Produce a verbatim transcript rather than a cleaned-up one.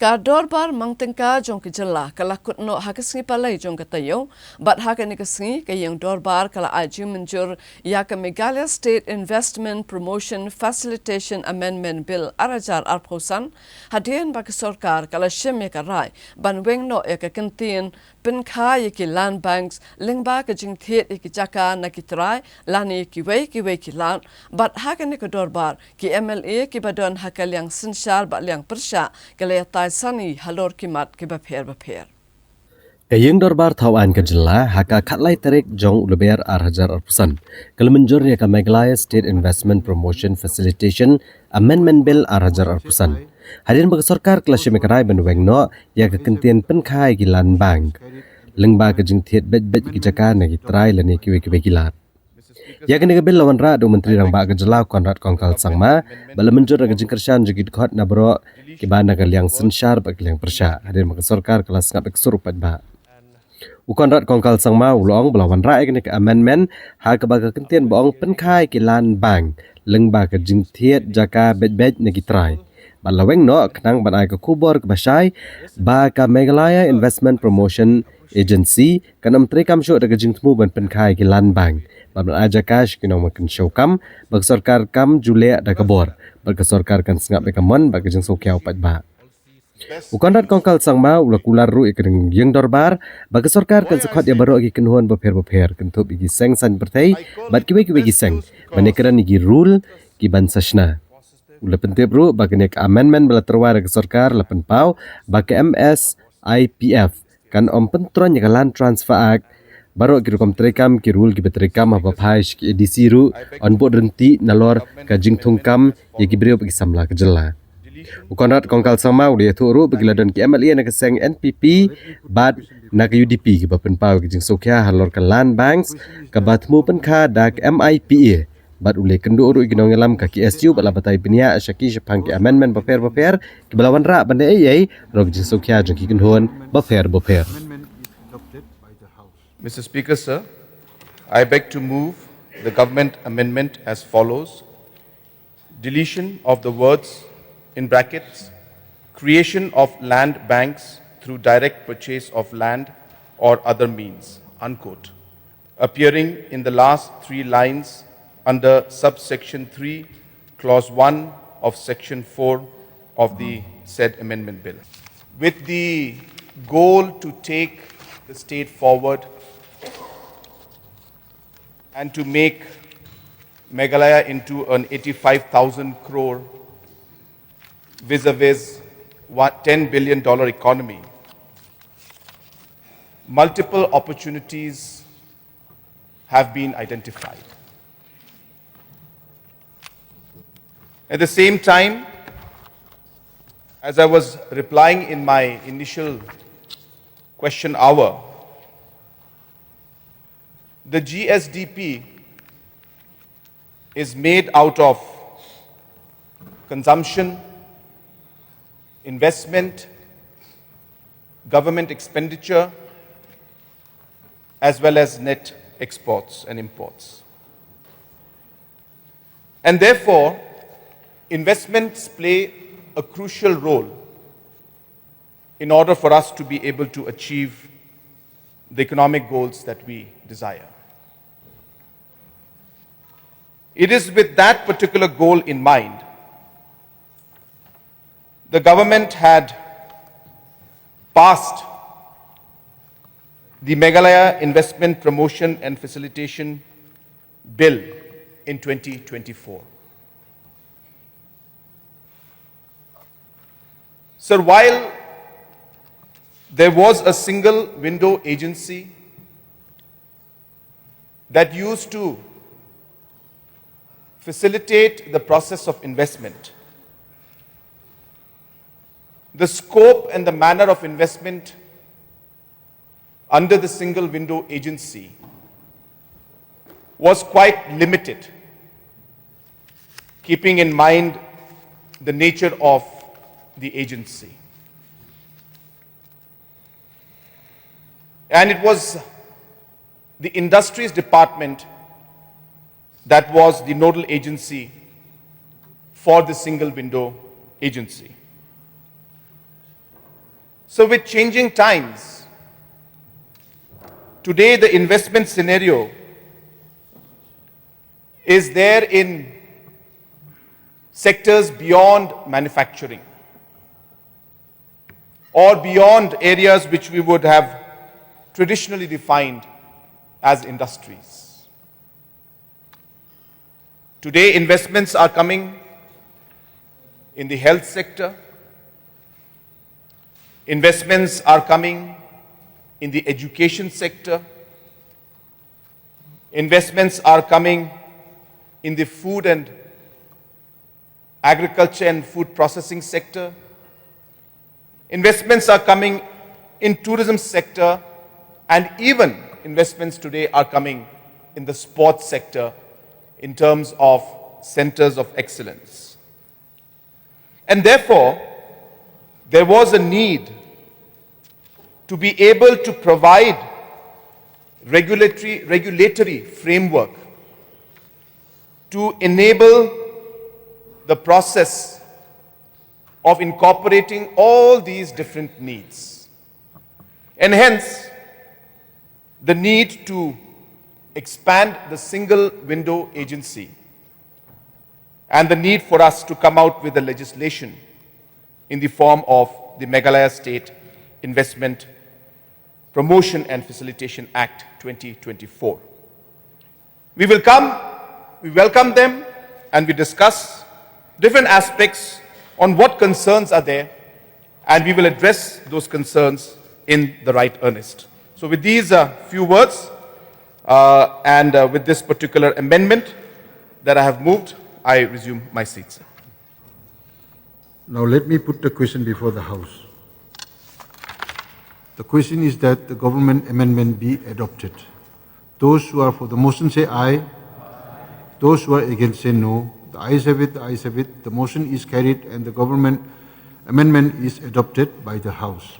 Ka Dorbar Mang Tyngka jong ka Jylla ka la kut noh ha ka sngi Palei jong ka taïew, bad ha kane ka sngi ka Ïing Dorbar ka la ai jingmynjur ïa ka Meghalaya State Investment Promotion Facilitation Amendment Bill ar hajar arphew san, hadien ba ka sorkar ka la shim ïa ka rai ban weng noh ïa ka kyntien pynkha ïa ki land banks lyngba ka jingthied ïa ki jaka na ki trai lane kiwei kiwei ki lad, bad ha kane ka dorbar ki M L A kiba don ha ka liang synshar bad liang pyrshah ki la ïatai sani halor ki mat kiba pher bapher. Ka Ïing Dorbar Thaw Aiñ ka Jylla ha ka khatlai tarik jong u Lber ar hajar arphew san ka la mynjur ïa ka Meghalaya State Investment Promotion Facilitation Amendment Bill ar hajar arphew san, hadien ba ka sorkar ka la shim ïa ka rai ban weng noh ïa ka kyntien pynkha ïa ki land bank lyngba ka jingthied beit beit ïa ki jaka na ki trai lane kiwei kiwei ki lad. Ïa kane ka bill la wanrah da u Myntri Rangbah ka Jylla u Conrad Kongkal Sangma, bad la mynjur da ka jingkyrshan jong ki dkhot na baroh kiba na ka liang synshar bad ka liang pyrshah, hadien ba ka sorkar ka la sngap ïa ka sur u paidbah. U Conrad Kongkal Sangma u la ong ba la wanrah ïa kane ka amendment ha kaba ka kyntien ba ong pynkha ïa ki land bank lyngba ka jingthied jaka beit beit na ki trai, bad la weng noh khnang ban ai ka khubor kaba shai ba ka Meghalaya Investment Promotion Agency kan ym treikam shuh da ka jingthmu ban pynkha ïa ki land bank bad ban ai jaka sha ki nongmihkhmat kam, ba ka sorkar kam ju leh da ka bor, bad ka sorkar kan sngap ïa ka mon bad ka jingsngewkhia u paidbah. U Conrad Kongkal Sangma u la kular ruh ïa ka Ïing Dorbar ba ka sorkar kan sa khot ïa baroh ki kynhun bapher bapher, kynthup ïa ki seng saiñ pyrthei bad kiwei kiwei ki seng, ban ïakren ïa ki rule kiban sa shna. U la pyntip ruh ba kane ka amendment ba la tyrwa da ka sorkar la pynpaw ba ka M S I P F kan ym pyntroiñ ïa ka Land Transfer Act. Baroh ki rukom treikam, ki rule kiba treikam haba phai sha ki A D C ruh yn bud ryntih nalor ka jingthungkam ïa ki briew bad ki samla ka Jylla. U Conrad Kongkal Sangma u la ïathuh ruh ba ki la don ki M L A na ka seng N P P bad na ka U D P kiba pynpaw ïa ka jingsngewkhia halor ka land banks kaba thmu pynkha da ka M I P A, bad u la ïakynduh ruh ïa ki nongïalam ka K S U bad la batai bniah sha ki shaphang ki amendment bapher bapher kiba la wanrah ban da ei ei halor ka jingsngewkhia jong ki kynhun bapher bapher. Mister Speaker, sir, I beg to move the government amendment as follows. Deletion of the words, in brackets, "creation of land banks through direct purchase of land or other means," unquote, appearing in the last three lines under subsection three, clause one of section four of the said amendment bill. With the goal to take the state forward and to make Meghalaya into an eighty-five thousand crore vis-a-vis what, ten billion dollar economy, multiple opportunities have been identified. At the same time, as I was replying in my initial question hour, the G S D P is made out of consumption, investment, government expenditure, as well as net exports and imports. And therefore, investments play a crucial role in order for us to be able to achieve the economic goals that we desire. It is with that particular goal in mind, the government had passed the Meghalaya Investment Promotion and Facilitation Bill in twenty twenty-four. Sir, while there was a single window agency that used to facilitate the process of investment, the scope and the manner of investment under the single window agency was quite limited, keeping in mind the nature of the agency. And it was the Industries Department that was the nodal agency for the single window agency. So, with changing times, today the investment scenario is there in sectors beyond manufacturing or beyond areas which we would have traditionally defined as industries. Today, investments are coming in the health sector, investments are coming in the education sector, investments are coming in the food and agriculture and food processing sector. Investments are coming in tourism sector, and even investments today are coming in the sports sector in terms of centers of excellence. And therefore, there was a need to be able to provide regulatory, regulatory framework to enable the process of incorporating all these different needs. And hence, the need to expand the single window agency and the need for us to come out with a legislation in the form of the Meghalaya State Investment Promotion and Facilitation Act twenty twenty-four. We will come, we welcome them, and we discuss different aspects on what concerns are there, and we will address those concerns in the right earnest. So, with these uh, few words, uh, and uh, with this particular amendment that I have moved, I resume my seat, sir. Now let me put the question before the House. The question is that the government amendment be adopted. Those who are for the motion say aye. Those who are against say no. The ayes have it, the ayes have it. The motion is carried and the government amendment is adopted by the House.